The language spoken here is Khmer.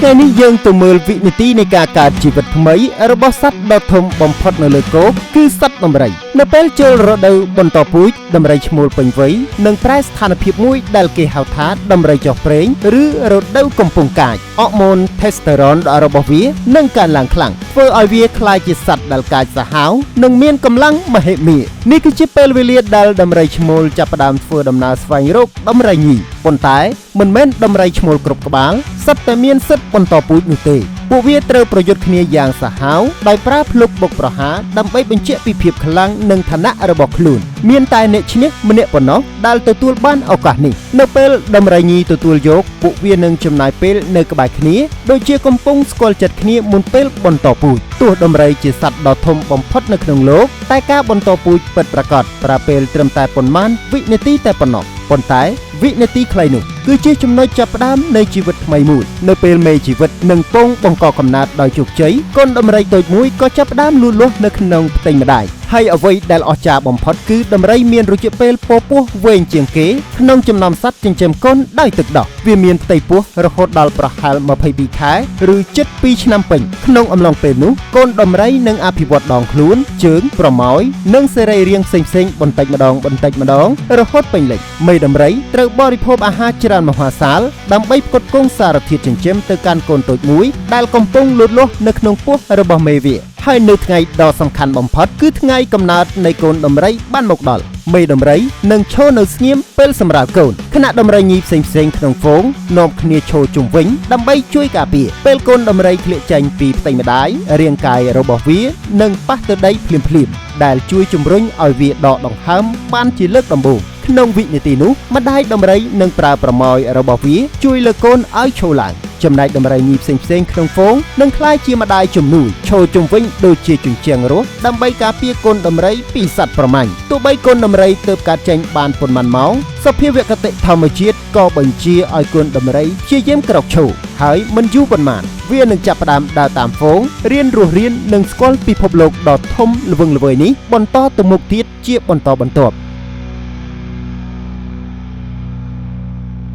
ថ្ងៃនេះយើងទៅមើលវិនាទីនៃការកើតជីវិតថ្មីរបស់សត្វដ៏ធំបំផុតនៅលើគោកគឺសត្វដំរីនៅពេលចូលរដូវបន្តពូជដំរីឈ្មោលពេញវ័យនឹងប្រែស្ថានភាពមួយដែលគេហៅថាដំរីចុះប្រេងឬរដូវកំពុងកាចអរម៉ូនថេស្តេរ៉ុនរបស់វានឹងកើនឡើងខ្លាំងធ្វើឲ្យវាក្លាយជាសត្វដែលកាចសាហាវនិងមានកម្លាំងមហិមានេះគឺជាពេលវេលាដែលដំរីឈ្មោលចាប់ផ្ដើមធ្វើដំណើរស្វែងរកដំរីញីប៉ុន្តែមិនមែនដំរីឈ្មោលគ្រប់ក្បាលសុទ្ធតែមានសិទ្ធិបន្តពូជនោះទេពួកវាត្រូវប្រយុទ្ធគ្នាយ៉ាងសាហាវដោយប្រើភ្លុកបុកប្រហារដើម្បីបញ្ជាក់ពីភាពខ្លាំងនិងឋានៈរបស់ខ្លួនមានតែអ្នកឈ្នះម្នាក់ប៉ុណ្ណោះដែលទទួលបានឱកាសនេះនៅពេលដំរីញីទទួលយកពួកវានឹងចំណាយពេលនៅក្បែរគ្នាដូចជាកំពុងស្គាល់ចិត្តគ្នាមុនពេលបន្តពូជទោះដំរីជាសត្វដ៏ធំបំផុតនៅក្នុងលោកតែការបន្តពូជពិតប្រាកដប្រើពេលត្រឹមតែប៉ុន្មានវិនាទីតែប៉ុណ្ណោះប៉ុន្តែវិនាទីខ្លីនោះគឺជាចំណុចចាប់ផ្ដើមនៃជីវិតថ្មីមួយនៅពេលមេជីវិតនិងពងបង្កកំណើតដោយជោគជ័យកូនដំរីតូចមួយក៏ចាប់ផ្ដើមលូតលាស់នៅក្នុងផ្ទៃម្ដាយហើយអ្វីដែលអស្ចារ្យបំផុតគឺដំរីមានរយៈពេលពពោះវែងជាងគេក្នុងចំណោមសត្វចិញ្ចឹមកូនដោយទឹកដោះវាមានផ្ទៃពោះរហូតដល់ប្រហែល22ខែឬជិត2ឆ្នាំពេញក្នុងអំឡុងពេលនោះកូនដំរីនឹងអភិវឌ្ឍដងខ្លួនជើងប្រមោយនិងសរីរាង្គផ្សេងៗបន្តិចម្ដងបន្តិចម្ដងរហូតពេញលេញមេដំរីត្រូវបរិភោគអាហារច្រើនមហាសាលដើម្បីផ្គត់ផ្គង់សារធាតុចិញ្ចឹមទៅកាន់កូនតូចមួយដែលកំពុងលូតលាស់នៅក្នុងពោះរបស់មេវាហើយនៅថ្ងៃដ៏សំខាន់បំផុតគឺថ្ងៃកំណើតនៃកូនដំរីបានមកដល់មេដំរីនឹងឈរនៅស្ងៀមពេលសម្រាលកូនខណៈដំរីញីផ្សេងៗក្នុងហ្វូងនាំគ្នាឈរជុំវិញដើម្បីជួយការពារពេលកូនដំរីធ្លាក់ចេញពីផ្ទៃម្ដាយរាងកាយរបស់វានឹងប៉ះទៅដីភ្លាមៗដែលជួយជំរុញឲ្យវាដកដង្ហើមបានជាលើកដំបូងក្នុងវិនាទីនោះម្ដាយដំរីនឹងប្រើប្រមោយរបស់វាជួយលើកកូនឲ្យឈរឡើងចំណែកដំរីញីផ្សេងៗក្នុងហ្វូងនឹងក្លាយជាម្ដាយជំនួយឈរជុំវិញដូចជាជញ្ជាំងរស់ដើម្បីការពារកូនដំរីពីសត្វប្រមាញ់ទោះបីកូនដំរីទើបកើតចេញបានប៉ុន្មានម៉ោងសភាវគតិធម្មជាតិក៏បញ្ជាឲ្យកូនដំរីព្យាយាមក្រោកឈរហើយមិនយូរប៉ុន្មានវានឹងចាប់ផ្ដើមដើរតាមហ្វូងរៀនរស់រៀននិងស្គាល់ពិភពលោកដ៏ធំល្វឹងល្វើយនេះបន្តទៅមុខទៀតជាបន្តបន្ទាប់។